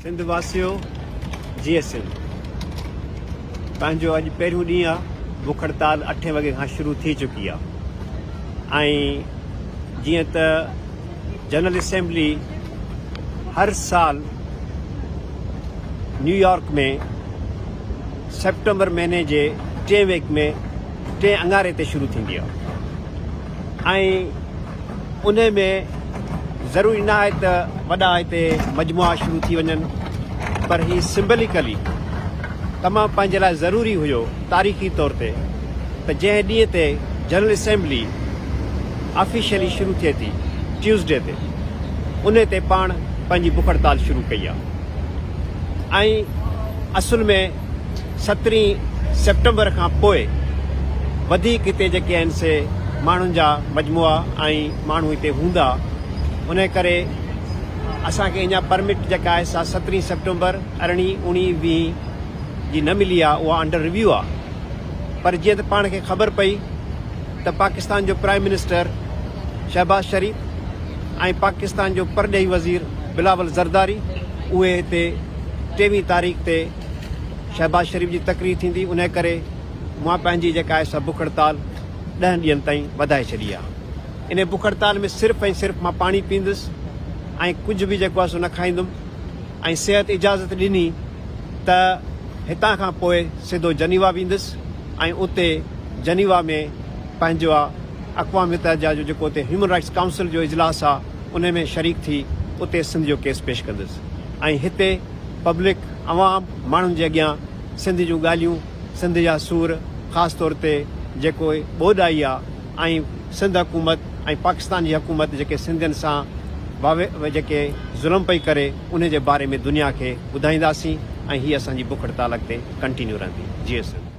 سنڌ واسيو جيئي سنڌ پنهنجو اڄ پهريون ڏينهن آ بک هڙتال اٺين وڳي کان شروع ٿي چڪي آ ۽ جيئن ته جنرل اسيمبلي هر سال نيويارڪ ۾ سيپٽمبر مهيني جي ٽئين ويڪ ۾ ٽئين اڱاري تي شروع ٿيندي آ ۽ انهي ۾ ضروري نه آهي ته وڏا هتي مجموعا شروع ٿي وڃن پر هي سمبليڪلي تمام پنهنجي لاء ضروري هيو تاريخي طور تي ته جنهن ڏينهن تي جنرل اسيمبلي آفيشلي شروع ٿئي ٿي ٽيوزڊي تي انهي تي پاڻ پنهنجي بک هڙتال شروع ڪئي آهي ۽ اصل ۾ سترهين سيپٽمبر کان پوء وڌيڪ هتي جيڪي آهن سي ماڻهن جا مجموعا ۽ ماڻهو هتي هوندا انهي ڪري اسان کي اڃا پرمٽ جيڪا آهي سا سترهين سيپٽمبر ارڙهين اوڻيهين ويهين جي نه ملي آهي اها انڊر ريويو آهي پر جيئن ته پاڻ کي خبر پئي ته پاڪستان جو پرائم منسٽر شهباز شريف ۽ پاڪستان جو پرڏيهي وزير بلاول زرداري اهي هتي ٽيويهين تاريخ تي شهباز شريف جي تقرير ٿيندي انهي ڪري مان پنهنجي جيڪا آهي سا بک هڙتال ڏهن ڏينهن تائين وڌائي ڇڏي آهي. انهي بک هڙتال ۾ صرف ۽ صرف مان پاڻي پيئندس ۽ ڪجهه به جيڪو آهي سو نه کائيندم ۽ صحت اجازت ڏني ته هتان کان پوء سڌو جنيوا ويندس ۽ اتي جنيوا ۾ پنهنجو اقوام متحده جو جيڪو اتي هيومن رائٽس ڪائونسل جو اجلاس آهي انهي ۾ شريڪ ٿي اتي سنڌ جو ڪيس پيش ڪندس ۽ هتي پبلڪ، عوام، ماڻهن جي اڳيان سنڌ جون ڳالهيون، سنڌ جا سور، خاص طور تي جيڪو ٻوڏ آئي آ ۽ سنڌ حڪومت ۽ پاڪستان جي حڪومت جيڪي سنڌين سان جيڪي ظلم پئي ڪري انهي جي باري ۾ دنيا کي ٻڌائينداسين ۽ هي اسان جي بک هڙتال اڳتي ڪنٽينيو رهندي. جيئي سنڌ.